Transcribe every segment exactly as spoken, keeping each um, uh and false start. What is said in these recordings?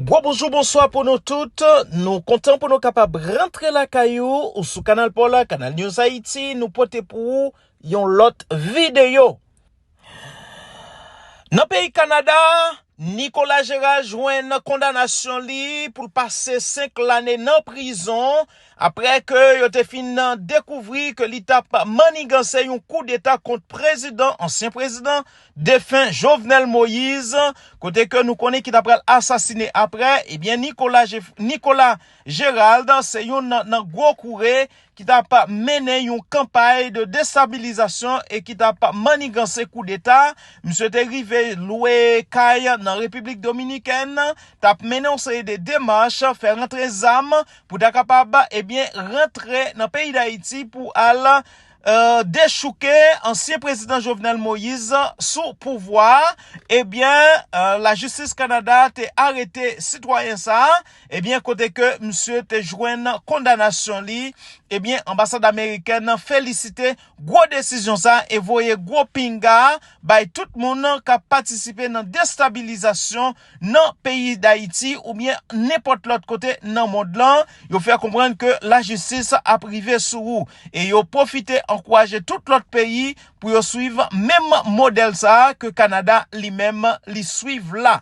Bon, bonjou, bonswa pou nou tout. Nou kontan pou nou kapab rantre lakay ou, ou sou kanal pa w la, Kanal News Haiti. Nou pote pou ou yon lòt videyo. Nan peyi Kanada, Nicolas Gérald jwenn kondanasyon li pou l pase senk lane nan prizon, apre ke yo te fin dekouvri ke li t ap maniganse yon koudeta kont prezidan, ansyen prezidan defen Jovenel Moïse, kote ke nou konnen ki ta pral asasine apre, ebyen, Nicolas Gé-, Nicolas Gérald se youn nan, nan gwo koure ki t ap mennen yon kanpay de destabilizasyon e ki t ap maniganse koudeta. Misye te rive lwe kay nan Repiblik Dominikèn, t ap mennen yon seri de demach, fè rantre zam pou ta kapab, ebyen, rantre nan peyi Dayiti pou al, euh, dechouke ansyen prezidan Jovenel Moïse sou pouvwa. Ebyen, euh, lajistis Kanada te arete sitwayen sa a, ebyen, kote ke misye te jwenn kondanasyon li, ebyen, anbasad amerikèn nan felisite gwo desizyon sa a e voye gwo pinga bay tout moun k ap patisipe nan destabilizasyon nan peyi Dayiti oubyen nenpòt lòt kote nan mond lan. Yo fè konprann ke lajistis ap rive sou ou e yo pwofite ankouraje tout lòt peyi pou yo swiv menm modèl sa a ke Kanada li menm li swiv la.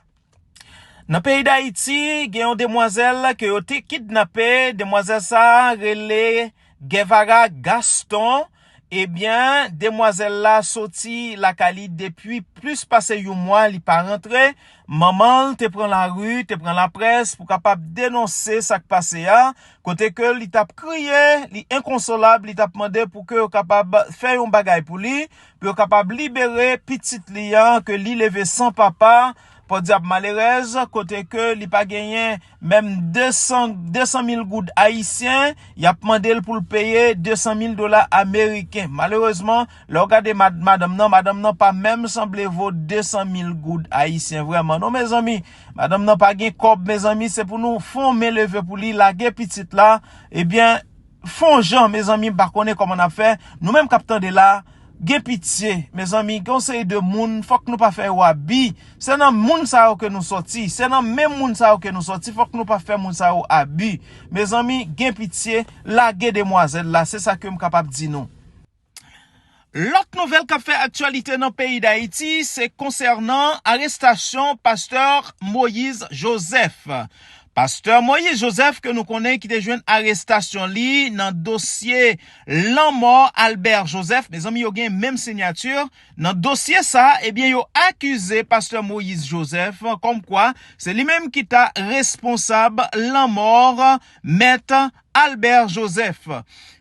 Nan peyi Dayiti, gen yon demwazèl ke yo te kidnape. Demwazèl sa a rele Guevara Gaston. Ebyen, demwazèl la soti lakay li depi plis pase yon mwa, li pa rantre. Manman l te pran lari, te pran laprès pou kapab denonse sa k pase a, kote ke li t ap kriye, li enkonsolab, li t ap mande pou ke yo kapab fè yon bagay pou li, pou yo kapab libere pitit li an ke li leve san papa, podyab malerèz, kote ke li pa genyen menm de san, de san mil goud ayisyen, y ap mande l pou l peye de san mil dola ameriken. Malerezman, lè w gade mad-, madanm nan, madanm nan pa menm sanble vo de san mil goud ayisyen vrèman non, mezanmi. Madanm nan pa gen kòb, mezanmi, se pou nou fè yon men leve pou li, lage pitit la. Ebyen, fè yon jan, mezanmi, m pa konnen kòman n ap fè. Nou menm k ap tande la, gen pitye, mezanmi, gen yon seri de moun, fòk nou pa fè yo abi. Se nan moun sa yo ke nou sòti, se nan menm moun sa yo ke nou sòti, fòk nou pa fè moun sa yo abi. Mezanmi, gen pitye, lage demwazèl la, se sa ke m kapab di nou. Lòt nouvèl k ap fè aktyalite nan peyi Dayiti, se konsènan arestasyon pastè Moïse Joseph. Pastè Moïse Joseph, ke nou konnen ki te jwenn arestasyon li nan dosye lanmò Albert Joseph, mezanmi, yo gen menm siyati. Nan dosye sa, ebyen, yo akize pastè Moïse Joseph kòmkwa se li menm ki ta responsab lanmò mèt Albert Joseph.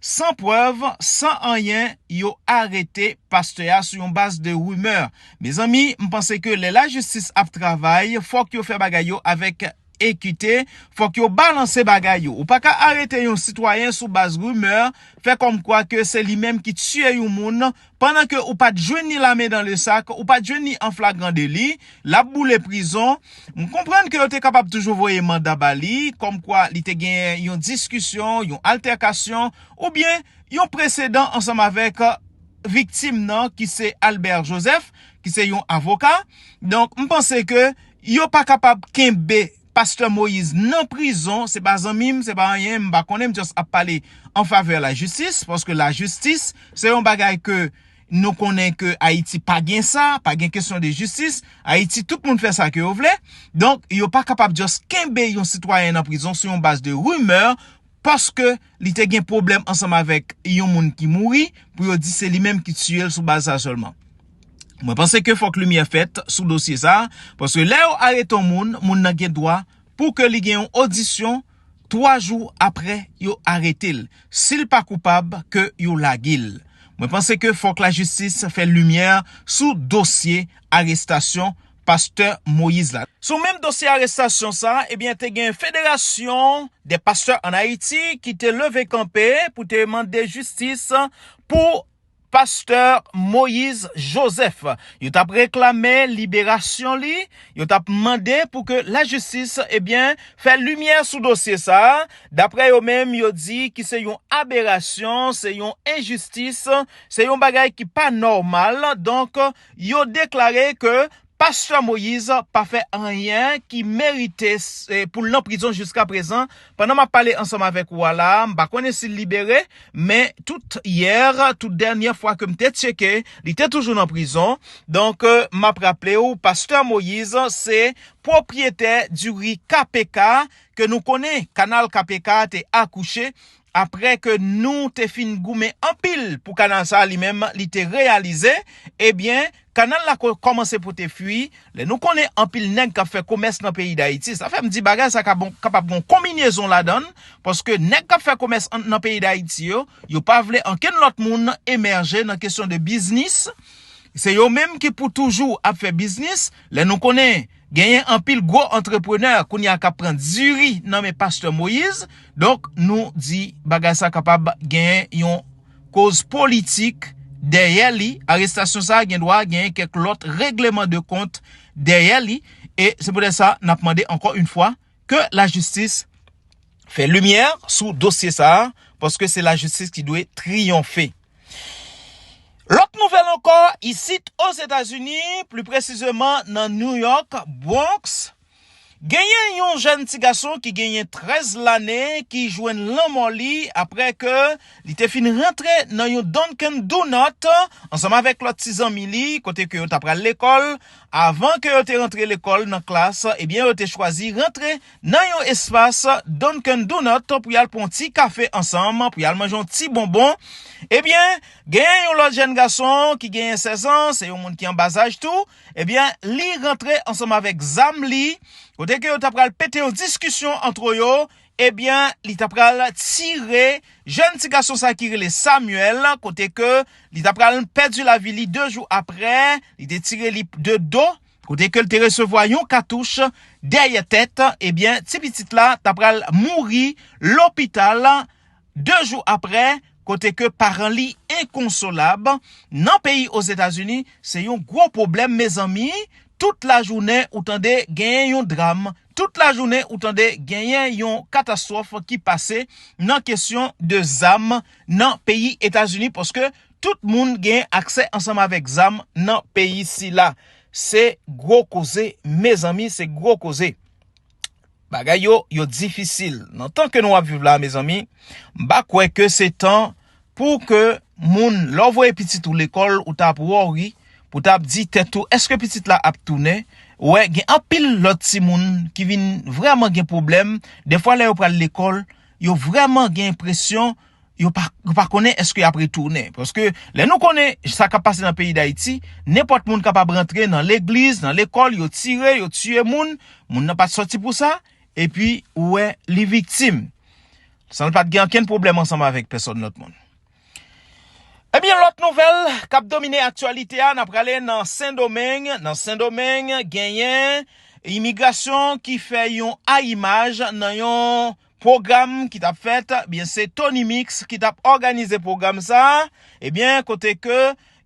San prèv, san anyen, yo arete pastè a sou yon baz de rimè. Mezanmi, m panse ke lè lajistis ap travay, fòk yo fè bagay yo avèk ekite, fòk yo balanse bagay yo. Ou pa ka arete yon sitwayen sou baz rimè, fè kòmkwa ke se li menm ki tiye yon moun, pandan ke ou pa t jwenn ni lame dan le sak, ou pa t jwenn ni an flagran deli, l ap boule prizon. M konprann ke yo te kapab toujou voye manda ba li, kòmkwa li te gen yon diskisyon, yon altèkasyon, oubyen yon presedan ansanm avèk viktim nan, ki se Albert Joseph, ki se yon avoka. Donk, m panse ke yo pa kapab kenbe pastè Moïse nan prizon, se pa zanmi m, se pa anyen, m pa konnen, m just ap pale an favè lajistis, paske lajistis, se yon bagay ke nou konnen ke Ayiti pa gen sa, pa gen kesyon de jistis. Ayiti, tout moun fè sa ke yo vle. Donk, yo pa kapab just kenbe yon sitwayen nan prizon sou yon baz de rimè, paske li te gen pwoblèm ansanm avèk yon moun ki mouri, pou yo di se li menm ki tiye l sou baz sa sèlman. Mwen panse ke fòk limyè fèt sou dosye sa, paske lè yo arete yon moun, moun nan gen dwa pou ke li gen yon odisyon twa jou apre yo arete l. Si l pa koupab, ke yo lage l. Mwen panse ke fòk lajistis fè limyè sou dosye arestasyon pastè Moïse la. Sou menm dosye arestasyon sa, ebyen, te gen Federasyon de Pastè ann Ayiti ki te leve kanpe pou te mande jistis pou pastè Moïse Joseph. Yo t ap reklame liberasyon li, yo t ap mande pou ke lajistis, ebyen, fè limyè sou dosye sa a. Daprè yo menm, yo di ki se yon aberasyon, se yon enjistis, se yon bagay ki pa nòmal. Donk, yo deklare ke Pastè Moyiz pa fè anyen ki merite, eh, pou l nan prizon jiskaprezan. Pandan m ap pale ansanm avèk ou a la, m pa konnen si l libere, men tout yè, tout dènyè fwa ke m te tcheke, li te toujou nan prizon. Donk, eh, m ap raple w, Pastè Moyiz se pwopriyetè diri K P K ke nou konnen, kanal K P K te akouche. Apre ke nou te fin goumen anpil pou kanal sa a, li menm, li te reyalize, ebyen, kanal la ko-, kòmanse pote fwi. Lè nou konnen anpil nèg k ap fè komès nan peyi Dayiti, sa fè m di bagay sa ka bon, kapab gon konbinezon ladan l, paske nèg k ap fè komès an, nan peyi Dayiti yo, yo pa vle ankenn lòt moun emèje nan kesyon de biznis. Se yo menm ki pou toujou ap fè biznis. Lè nou konnen genyen anpil gwo antreprenè kounye a k ap pran diri nan men Pastè Moyiz. Donk, nou di bagay sa kapab genyen yon koz politik dèyè li. Arestasyon sa a gen dwa genyen kèk lòt regleman de kont dèyè li. E se poutèt sa, n ap mande ankò yon fwa ke lajistis fè limyè sou dosye sa a, paske se lajistis ki dwe triyonfe. Lòt nouvèl ankò, isit Ozetazini, pli presizeman nan New York, Bronx, genyen yon jèn ti gason ki genyen trèz lane ki jwenn lanmò li apre ke li te fin rantre nan yon Dunkin Donut ansanm avèk lòt ti zanmi li, kote ke yo ta pral lekòl. Avan ke yo te rantre lekòl nan klas, ebyen, yo te chwazi rantre nan yon espas Dunkin Donut pou y al pran yon ti kafe ansanm, pou y al manje yon ti bonbon. Ebyen, genyen yon lòt jèn gason ki genyen sèz an, se yon moun ki an ba zaj tou. Ebyen, li rantre ansanm avèk zam li, kote ke yo ta pral pete yon diskisyon ant yo. Ebyen, li ta pral tire jèn ti gason sa ki rele Samuel, kote ke li ta pral pèdi lavi li de jou apre, li te tire li de do, kote ke l te resevwa yon katouch dèyè tèt. Ebyen, ti pitit la ta pral mouri lopital de jou apre, kote ke paran li enkonsolab. Nan peyi Ozetazini, se yon gwo pwoblèm, mezanmi. Tout lajounen, ou tande genyen yon dram. Tout lajounen, ou tande genyen yon katastwòf ki pase nan kesyon de zam nan peyi Etazini, paske tout moun gen aksè ansanm avèk zam nan peyi sila. Se gwo koze, mezanmi, se gwo koze. Bagay yo, yo difisil. Nan tan ke nou ap viv la, mezanmi, m pa kwè ke se tan pou ke moun, lè w voye pitit ou lekòl, ou t ap worry, pou t ap di tèt ou, èske pitit la ap tounen? Ou wè, gen anpil lòt timoun ki vin vrèman gen pwoblèm. Dèfwa, lè yo pral lekòl, yo vrèman gen enpresyon yo pa, yo pa konnen èske y ap retounen. Paske lè nou konnen sa k ap pase nan peyi Dayiti, nenpòt moun kapab rantre nan legliz, nan lekòl, yo tire, yo tiye moun, moun nan pa t sòti pou sa, epi ou wè li viktim. San l pa t gen ankenn pwoblèm ansanm avèk pèsòn lòt moun. Ebyen, lòt nouvèl k ap domine aktyalite a, n ap prale nan Sendomeng. Nan Sendomeng, genyen imigrasyon ki fè yon ayimaj nan yon pwogram ki t ap fèt, ebyen, se Tony Mix ki t ap òganize pwogram sa a. Ebyen, kote ke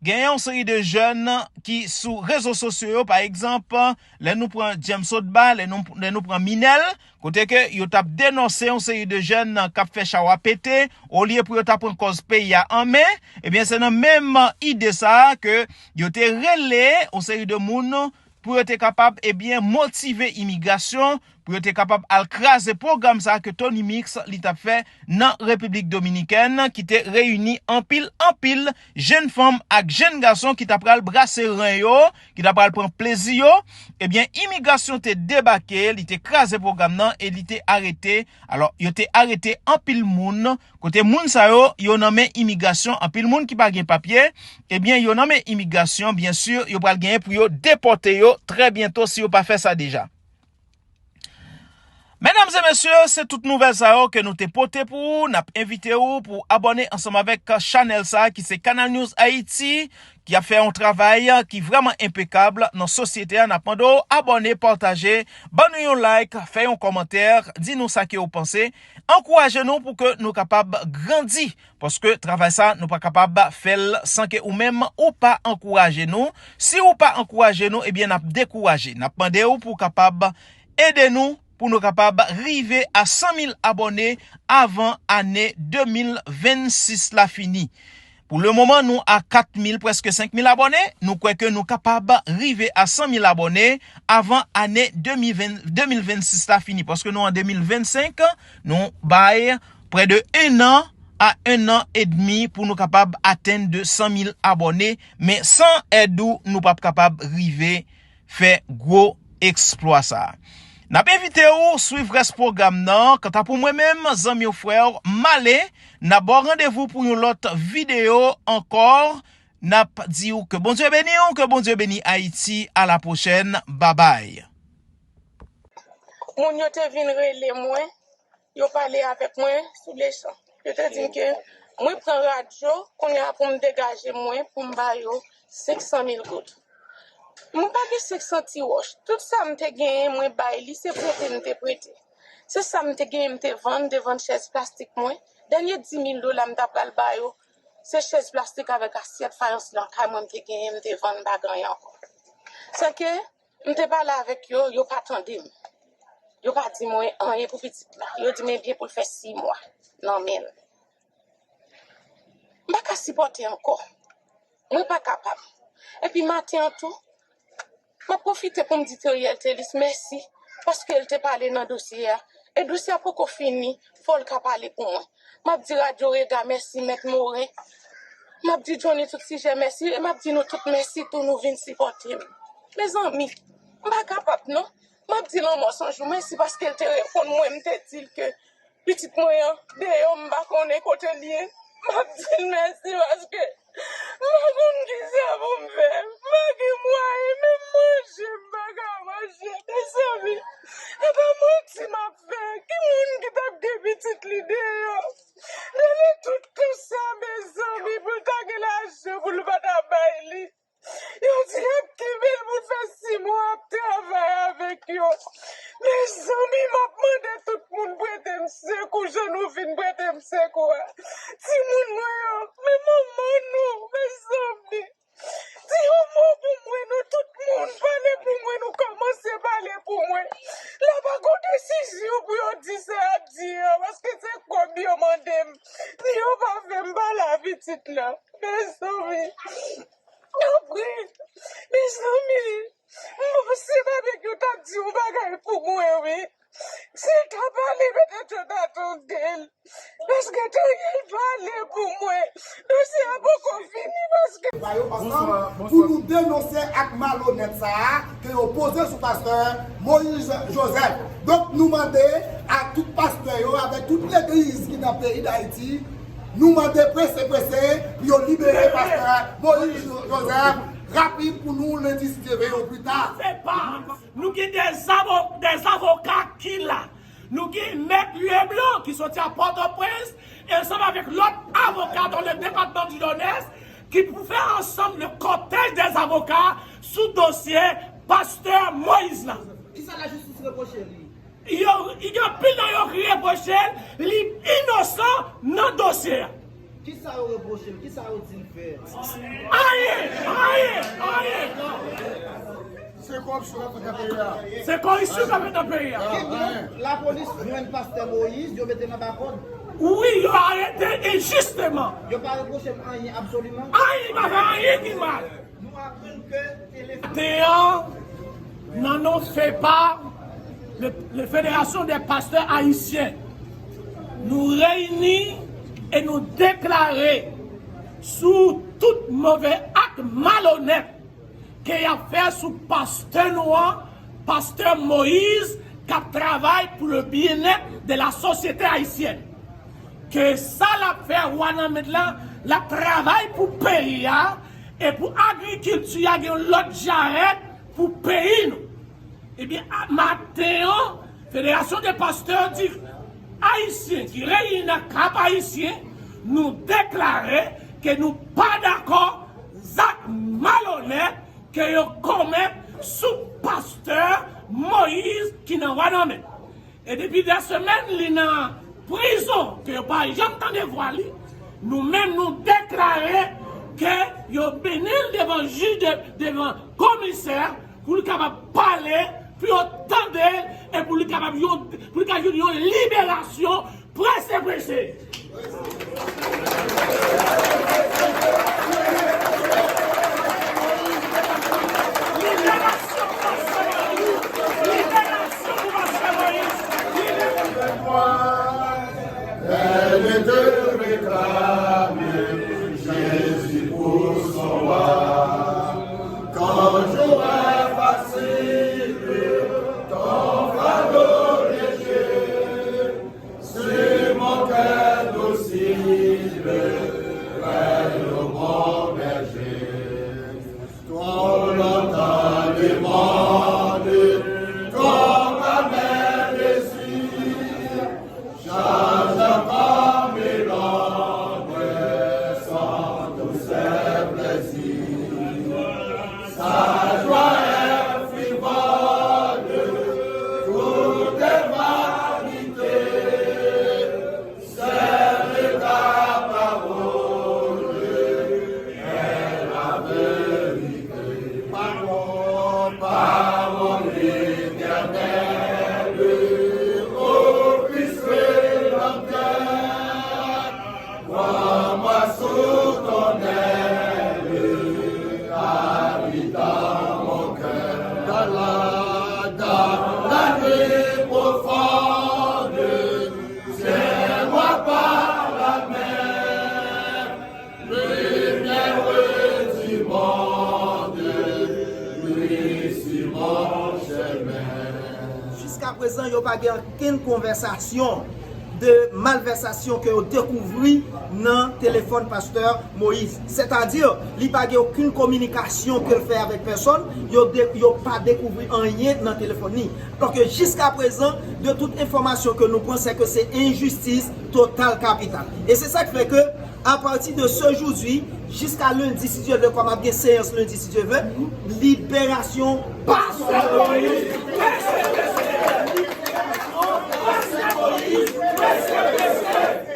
genyen yon seri de jèn ki sou rezo sosyo yo, pa egzanp, lè nou pran James Otba, lè nou, lè nou pran Minèl, kote ke yo t ap denonse yon seri de jèn k ap fè chawa pete, olye pou yo ta pran kòz peyi a an men, ebyen, se nan menm ide sa a ke yo te rele yon seri de moun pou yo te kapab, ebyen, motive imigrasyon, pou yo te kapab al kraze pwogram sa a ke Tony Mix li t ap fè nan Repiblik Dominikèn, ki te reyini anpil, anpil jèn fanm ak jèn gason ki t ap pral brase ren yo, ki t ap pral pran plezi yo. Ebyen, imigrasyon te debake, li te kraze pwogram nan e li te arete. Alò, yo te arete anpil moun. Kote moun sa yo, yo nan men imigrasyon, anpil moun ki pa gen papye, ebyen, yo nan men imigrasyon, byen si, yo pral genyen pou yo depòte yo trè byento si yo pa fè sa deja. Medam e mesye, se tout nouvèl sa yo ke nou te pote pou ou. N ap envite ou pou abòne ansanm avèk chanèl sa a ki se Canal News Haïti, ki ap fè yon travay ki vrèman enpekab nan sosyete a. N ap mande w abòne, pataje, ban nou yon like, fè yon kòmantè, di nou sa ke w panse. Ankouraje nou pou ke nou kapab grandi, paske travay sa nou pa kapab fè l san ke ou menm ou pa ankouraje nou. Si ou pa ankouraje nou, ebyen n ap dekouraje. N ap mande w pou w kapab ede nou pou nou kapab rive a san mil abòne avan ane de mil vennsis la fini. Pou le moman, nou a kat mil, prèske senk mil abòne. Nou kwè ke nou kapab rive a san mil abòne avan ane de mil ven, de mil vennsis la fini. Paske nou an de mil vennsenk, nou bay prè de en an a en an edmi pou nou kapab atenn de san mil abòne. Men san èd ou, nou p ap kapab rive fè gwo eksplwa sa a. N ap envite w swiv rès pwogram nan. Kanta pou mwen menm, zanmi w, frè w, m ale. N ap ba w randevou pou yon lòt videyo ankò. N ap di w ke Bondye beni w, ke Bondye beni Ayiti. A la pwochèn. Babay. Moun yo te vin rele mwen, yo pale avèk mwen sou lechan. Yo te di m ke mwen pran radyo, kounye a pou m degaje mwen, pou m ba yo senk san mil goud. Mwen pa gen senk san ti wòch. Tout sa m te genyen, mwen bay li, se prete m te prete. Se sa m te genyen, m te vann, m te vann chèz plastik mwen. Dènye dis mil dola m ta pral ba yo, se chèz plastik avèk asyèt fayans lan kay mwen m te genyen, m te vann, m pa gen anyen ankò. Sa ke M te pale avèk yo, yo pa tande m. Yo pa di mwen anyen pou pitit la. Yo di m ebyen pou l fè sis mwa nan men l. M pa ka sipòte ankò. Mwen pa kapab. Epi maten an tou, m ap pwofite pou m di Teriel Thelus mèsi paske l te pale nan dosye a. E dosye a poko fini, fò l ka pale pou mwen. M ap di Radyo Rega mèsi, Mèt Moren. M ap di Johnny Tout Sijè mèsi. E m ap di nou tout mèsi tou, nou vin sipòte m. Mezanmi, m pa kapab non. M ap di Lanmò San Jou mèsi paske l te reponn mwen, m te di l ke pitit mwen an deyò, m pa konnen kote l ye. M ap di l mèsi paske m pa konn kisa pou m fè. M pa gen mwayen menm manje, m pa ka manje. Mezanmi, e pa manti m ap fè. Ki moun ki t ap gen pitit li deyò? Rele tout tan sa, mezanmi, pou l ta gen lajan, pou l pa ta bay li. Yo di y ap kenbe l pou l fè sis mwa ap travay avèk yo. Mezanmi, m ap mande tout moun prete m sekou, jan nou vin prete m sekou a. Timoun mwen yo, men manman nou, mezanmi. Di yon mo pou mwen, nou tout moun, pale pou mwen, nou kòmanse pale pou mwen. La pa gon desizyon pou yo di sa y ap di an, paske se kòb yo mande m. Yo pa fè m pale a pitit la. Mezanmi. Tanpri, mezanmi, m panse Babecue t ap di yon bagay pou mwen, wi. Si l ta pale, petèt yo ta tande l. Paske Teriel pale pou mwen. Dosye a poko fini, paske ba yo ansanm pou nou denonse ak malonèt sa a ke yo poze sou pastè Moïse Joseph. Donk, nou mande a tout pastè yo, avèk tout legliz ki nan peyi Dayiti, nou mande prese, prese pou yo libere pastè Moïse Joseph rapid pou nou lendi, si Dye vle, o pli ta. Se pa, nou gen de zavo-, de zavoka ki la. Nou gen Mèt Leblanc ki soti a Pòtoprens, ansanm avèk lòt avoka dans le département du Nord-Est, ki pou fè ansanm le cortège des avocats sou dosye pastè Moïse la. Kisa lajistis repwoche li? Yo, gen anpil nan yo ki repwoche l, li inosan nan dosye a. Kisa yo repwoche l? Kisa yo di l fè? Anyen! Anyen! Anyen! Se koripsyon k ap fèt nan peyi a. Se koripsyon k ap fèt nan peyi a. Kidonk, lapolis jwenn pastè Moïse, yo mete l anba kòd. Wi, yo arete l enjisteman. Yo pa repwoche l anyen absoliman. Anyen, pa fè anyen ki mal. Nou aprann ke telefòn. Maten an, nan non FEPA, le, le Fédération des Pasteurs Haïtiens, nou reyini e nou deklare sou tout move ak malonèt ke y ap fè sou pastè nou an, pastè Moïse, k ap travay pou le bien-être de la société haïtienne. Ke sa l ap fè Wanament la, l ap travay pou peyi a, e pou agrikilti a gen yon lòt jarèt pou peyi nou. Ebyen, a, maten an, Fédération des Pasteurs di Ayisyen ki reyini nan Cap Haïtien, nou deklare ke nou pa dakò zak malonèt ke yo komèt sou pastè Moïse ki nan Wanament. E depi dè semèn, li nan prizon, ke yo pa janm tande vwa li. Nou menm, nou deklare ke yo mennen l devan jij, de, devan komisè, pou li kapab pale, pou yo tande l, e pou li kapab yon, pou li ka jwenn yon liberasyon prese, prese. Jiskaprezan, yo pa gen okenn konvèsasyon de malvèsasyon ke yo dekouvri nan telefòn pastè Moïse. Sètadi, li pa gen okenn kominikasyon ke l fè avèk pèsòn, yo, de, yo pa dekouvri anyen nan telefòn li. Donk, jiskaprezan, de tout enfòmasyon ke nou pran, se ke se enjistis total kapital. E se sa k fè ke, apati de se joudi, jiska lendi, si Dye vle, kòm ap gen seyans lendi, si Dye vle, liberasyon Pastè Moïse.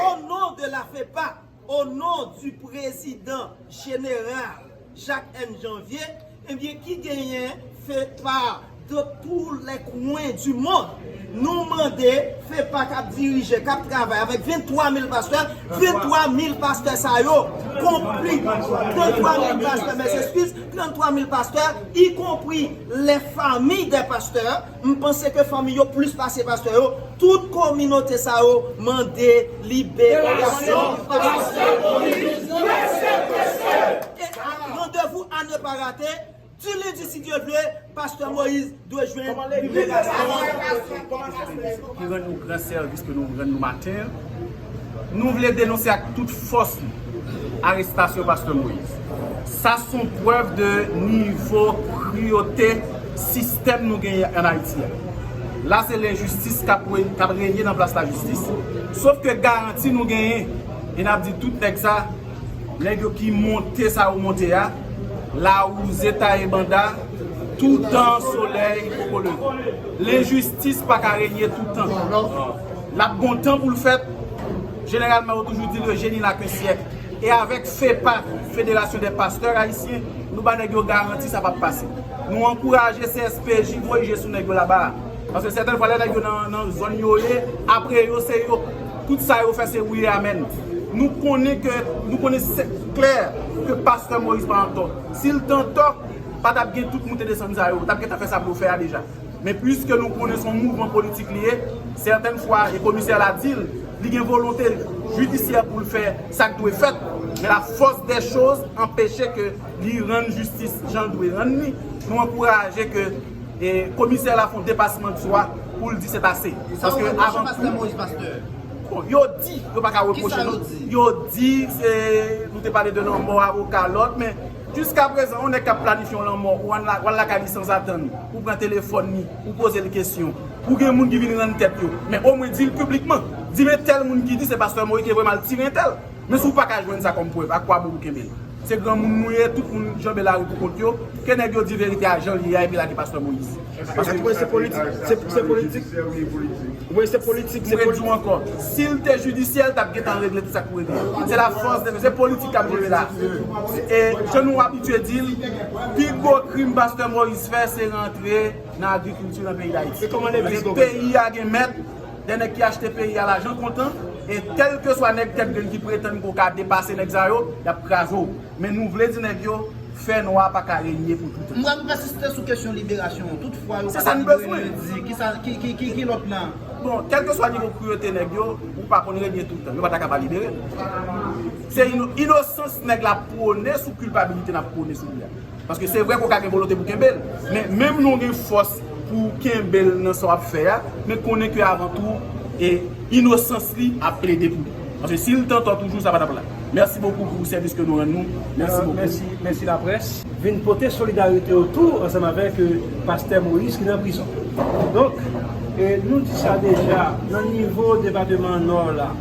Au nom de la FEPAC, au nom du président général Jacques M. Janvier, ebyen, ki genyen FEPAC de tous les coins du monde. Nou mande FEPAC k ap dirije, k ap travay avèk venntwa mil pastè, venntwa mil pastè sa yo konpli, trannntwa mil pastè, mes excuses, trannntwa mil pastè, y compris les familles des pasteurs, m panse ke fanmi yo plis pase pastè yo. Tout kominote sa yo mande liberasyon pastè Moïse. E randevou à ne pas rater, di lendi si Dye vle, pastè Moïse dwe jwenn liberasyon. Ki rann nou gran sèvis ke nou rann nou maten an. Nou vle denonse ak tout fòs nou arestasyon pastè Moïse. Sa se yon prèv de nivo kriyote sistèm nou genyen ann Ayiti a. La se lenjistis k ap re- k ap renye nan plas lajistis. Sof ke garanti nou genyen, e n ap di tout nèg sa, nèg yo ki monte sa yo monte a, lawouze taye banda, toutan solèy poko leve. Lenjistis pa ka renye toutan. L ap gon tan pou l fèt. Jeneralman, yo toujou di le génie n'a qu'un siècle. E avèk FEPAC, Fédération des Pasteurs Haïtiens, nou ba nèg yo garanti sa p ap pase. Nou ankouraje C S P J voye je sou nèg yo laba a. Paske sètèn fwa, lè nèg yo nan, nan zòn yo ye, apre yo, se yo. Tout sa yo fè, se wi e amèn. Nou konnen ke, nou konnen se klè ke pastè Moïse pa antò. Si l t antò, pa t ap gen tout moute desann sa yo. T ap gentan fè sa blofè a deja. Men piske nou konnen se yon mouvman politik li ye, sètèn fwa, e komisè la di l, li gen volonte jidisyè pou l fè sa k dwe fèt. Men la force des choses anpeche ke li rann jistis jan l dwe rann li. Nou ankouraje ke e komisè la fè yon depasman de swa pou l di se ase. Paske avan tou, bon, yo di, yo pa ka repwoche nou. Yo di se, nou te pale de lanmò avoka lòt, men jiskaprezan, yon nèg k ap planifye yon lanmò, ou al la- ou al lakay li sanzatann, ou pran telefòn li, ou poze l kesyon, ou gen moun ki vin rann tèt yo, men omwen di l piblikman, di men tèl moun ki di se pastè Moïse ki te voye m al tire entèl. Men si w pa ka jwenn sa kòm prèv, a kwa bon pou kenbe l? Se granmoun nou ye, tout moun janbe lari pou kont yo. Ke nèg yo di verite a jan l ye a epi lage pastè Moïse. Paske se politik, se, se politik. Wi, se politik, se politik. Mwen di w ankò, si l te jidisyè, l t ap gentan regle tout sa k pou regle. Se la force de, se politik k ap jere la. E jan nou abitye di l, pi gwo krim pastè Moïse fè, se rantre nan agrikilti nan peyi Dayiti. Se peyi a gen mèt, de nèg ki achte peyi a lajan kontan, e kèlkeswa nèg tèt grenn ki pretann ke w ka depase nèg sa yo, y ap kraze w. Men nou vle di nèg yo, fè nwa pa ka renye pou toutan. M pral pèsiste sou kesyon liberasyon an. Toutfwa yo pa ta libere lendi, kisa, ki, ki, ki, ki lòt plan? Bon, kèlkeswa nivo kriyote nèg yo, ou pa konn renye toutan. Yo pa ta ka pa libere l. Se ino- inosans nèg la pwone sou kilpabilite n ap pwone sou li a. Paske se vre ke w ka gen volonte pou kenbe l, men menm lè w gen fòs pou w kenbe l nan sa w ap fè a, men konnen ke avan tou, e inosans li ap plede pou li. Paske si l t antò toujou, sa pa t ap la. Mèsi bokou pou sèvis ke nou rann nou. Mèsi bokou. Mèsi, mèsi laprès. Vin pote solidarite w tou ansanm avèk pastè Moïse ki nan prizon. Donk, e, nou di sa deja, nan nivo depatman Nò la,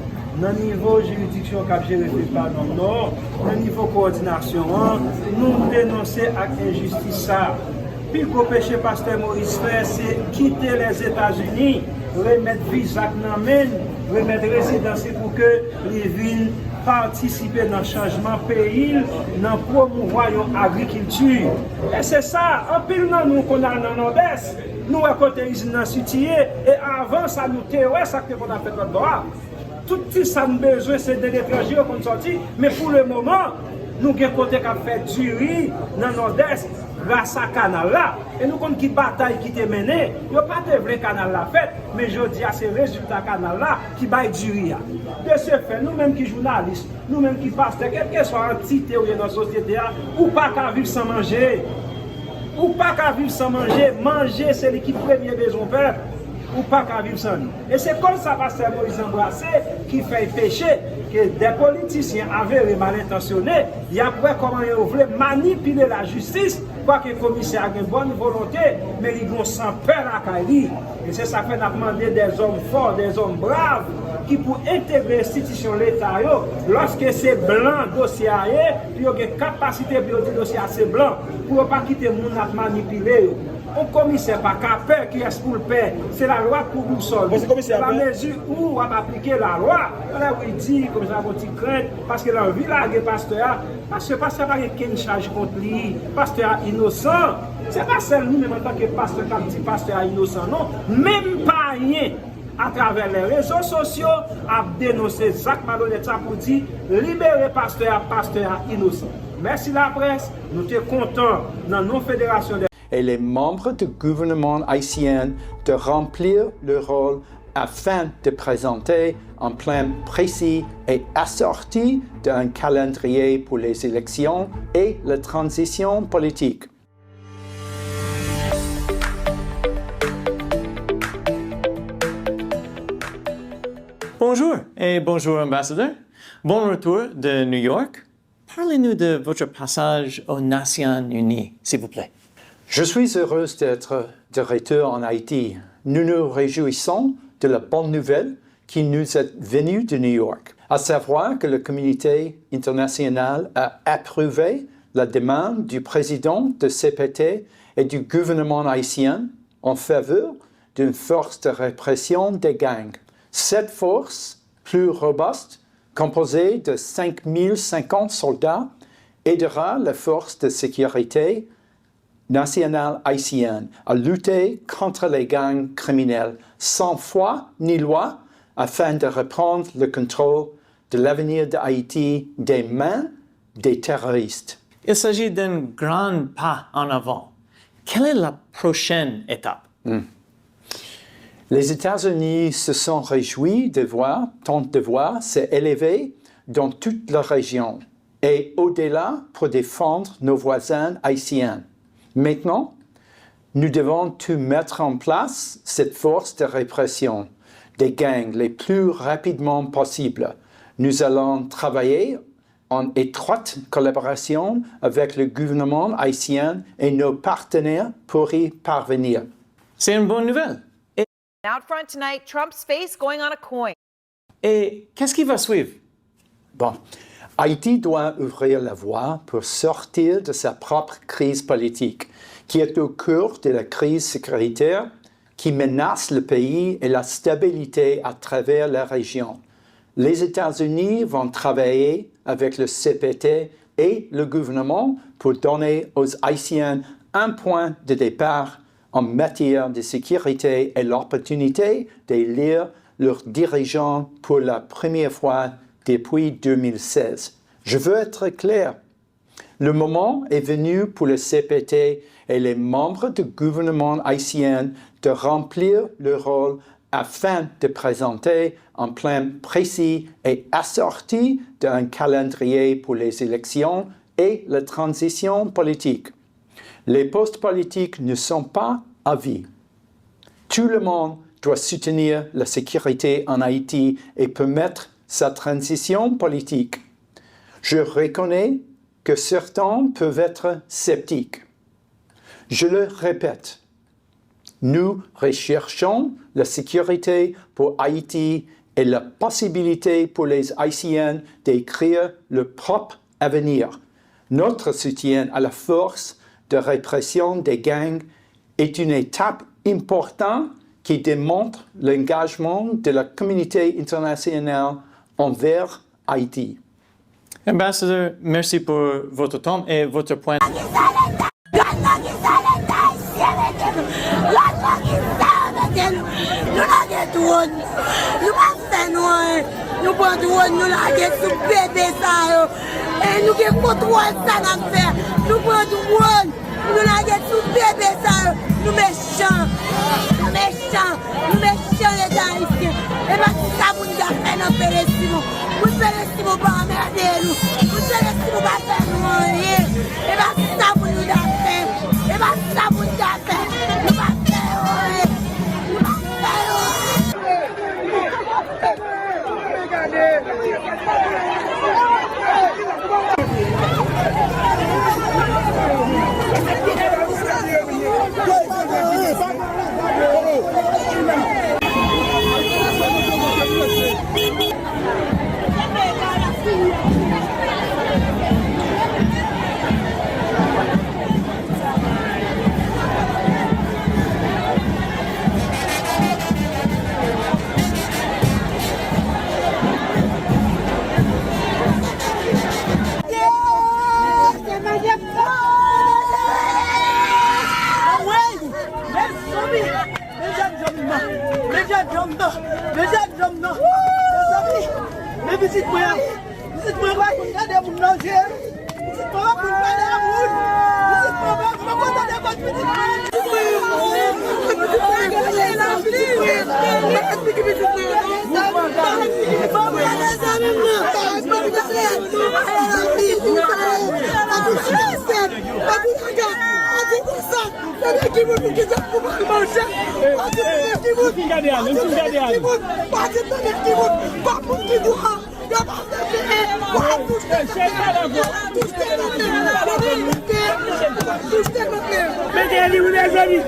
nan nivo jiridiksyon k ap jere FEPAC nan Nò, nan nivo kowòdinasyon an, nou denonse ak enjistis sa. Pi gwo peche pastè Moïse fè, se kite Lèzetazini, remèt viza k nan men l, remèt rezidans li pou ke li vin patisipe nan chanjman peyi l, nan pwomouvwa yon agrikilti. E se sa, anpil nan nou konn al nan Nòdès, nou wè kote izin nan sitiye, e avan sa nou te wè sa k te konn ap fèt lòt bò a. Tout ti sa n bezwen se de letranje yo konn sòti, men pou le moman, nou gen kote k ap fè diri nan Nòdès gras a kanal la. E nou konn ki batay ki te mennen, yo pa te vle kanal la fèt, men jodi a se rezilta kanal la ki bay diri a. De se fè, nou menm ki jounalis, nou menm ki pastè, kèlkeswa antite ou ye nan sosyete a, ou pa ka viv san manje. Ou pa ka viv san manje. Manje se li ki premye bezwen pèp. Ou pa ka viv san nou. E se koz sa pastè Moïse anbrase ki fè l peche, ke dè politisyen avere malentansyone, y ap wè kòman yo vle manipile lajistis, kwake komisè a gen bòn volonte, men li gon san pè lakay li. E se sa k fè n ap mande dè zòm fò, dè zòm brav, ki pou entegre enstitisyon Leta yo, lòske se blan dosye a ye, pou yo gen kapasite pou yo di dosye a se blan, pou yo pa kite moun ap manipile yo. Yon komisè pa ka pè, kiyès pou l pè? Se lalwa k pou bousòl ou. Bon, se komisè a pè. Mezi ou w ap aplike lalwa. Talè wi di, komisè a gon ti krent, paske l anvi lage pastè a, paske pastè a pa gen kenn chaj kont li. Pastè a inosan. Se pa sèl nou menm antanke pastè k ap di pastè a inosan, non. Menm payen, atravè lè rezo sosyo, ap denonse zak malonèt sa pou di, libere pastè a, pastè a inosan. Mèsi laprès, nou te kontan nan non Federasyon dè et les membres du gouvernement haïtien de remplir leur rôle afin de présenter un plan précis et assorti d'un calendrier pour les élections et la transition politique. Bonjour et bonjour, ambassadeur. Bon retour de New York. Parlez-nous de votre passage aux Nations Unies, s'il vous plaît. Je suis heureuse d'être de retour en Haïti. Nous nous réjouissons de la bonne nouvelle qui nous est venue de New York, à savoir que le communauté internationale a approuvé la demande du président de C P T et du gouvernement haïtien en faveur d'une force de répression des gangs. Cette force, plus robuste, composée de cinq mille cinquante soldats, aidera la force de sécurité nationale haïtienne à lutter contre les gangs criminels sans foi ni loi afin de reprendre le contrôle de l'avenir d'Haïti des mains des terroristes. Il s'agit d'un grand pas en avant. Quelle est la prochaine étape? Hmm. Les États-Unis se sont réjouis de voir tant de voix s'élever dans toute la région et au-delà pour défendre nos voisins haïtiens. Maintenant, nous devons tout mettre en place cette force de répression des gangs le plus rapidement possible. Nous allons travailler en étroite collaboration avec le gouvernement haïtien et nos partenaires pour y parvenir. C'est une bonne nouvelle. Out front tonight, Trump's face going on a coin. Et qu'est-ce qui va suivre? Bon, Haïti doit ouvrir la voie pour sortir de sa propre crise politique, qui est au cœur de la crise sécuritaire qui menace le pays et la stabilité à travers la région. Les États-Unis vont travailler avec le C P T et le gouvernement pour donner aux Haïtiens un point de départ en matière de sécurité et l'opportunité d'élire leurs dirigeants pour la première fois depuis deux mille seize. Je veux être clair, le moment est venu pour le C P T et les membres du gouvernement haïtien de remplir leur rôle afin de présenter un plan précis et assorti d'un calendrier pour les élections et la transition politique. Les postes politiques ne sont pas à vie. Tout le monde doit soutenir la sécurité en Haïti et permettre sa transition politique. Je reconnais que certains peuvent être sceptiques. Je le répète, nous recherchons la sécurité pour Haïti et la possibilité pour les Haïtiens d'écrire leur propre avenir. Notre soutien à la force de répression des gangs est une étape importante qui démontre l'engagement de la communauté internationale envers Haïti. Ambassador, merci pour votre temps et votre point. Gad nan kisa Leta ayisyen mete nou. Gad nan kisa yo mete nou. Nou lage dwòn. Nou pa fè nou anyen. Nou pran dwòn, nou lage sou bebe sa yo. E nou gen kontwòl sa n ap fè. Nou pran dwòn. Nou lage sou bebe sa yo. Nou mechan. Nou mechan. Nou mechan Leta ayisyen. E pa sa pou n ta fè nan Pele Simon. Moun Pele Simon pa anmède nou. Moun Pele Simon pa fè nou anyen. E pa sa pou nou ta fè. E pa sa pou nou ta fè. Nou pa fè yo anyen. Nou pa fè yo Men jènjan m nan, men jènjan m nan. Mezanmi, men pitit mwen an. Pitit mwen pa konn gade moun nan je. Pitit mwen pa konn gade moun. Pitit mwen pa konn gade moun. Pitit mwen. Mete li wi, mezanmi.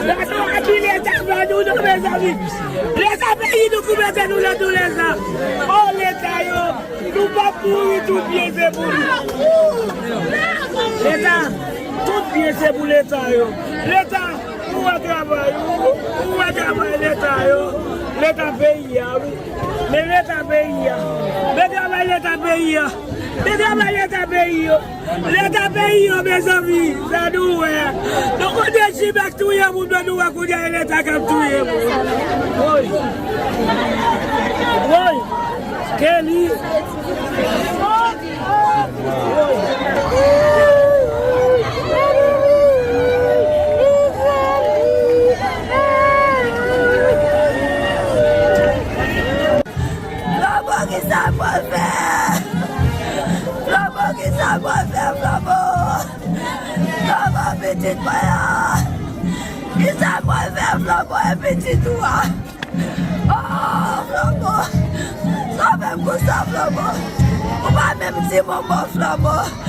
Gade w abile sa, gade w non, mezanmi. Leta peyi nou pou mete nou nan doulè sa. O, Leta yo, nou p ap mouri, tout byen se pou nou. Leta, tout byen se pou Leta yo. Leta, ou wè travay ou, ou wè travay Leta yo. Leta peyi a, wi. Men Leta peyi a. Men travay Leta peyi a. Men travay Leta peyi yo. Leta peyi yo, mezanmi, sa nou wè. Nou konn Jim k touye moun, men nou wè kounye a e Leta k ap touye moun. Woy. Woy. Kelly. Flanbo, kisa m pral fè? Flanbo, kisa m pral fè, Flanbo? Flanbo, pitit mwen an. Kisa m pral fè, Flanbo, e pitit ou a? Oh, Flanbo. Sove m konsa, Flanbo. Ou pa menm di m yon mo, Flanbo.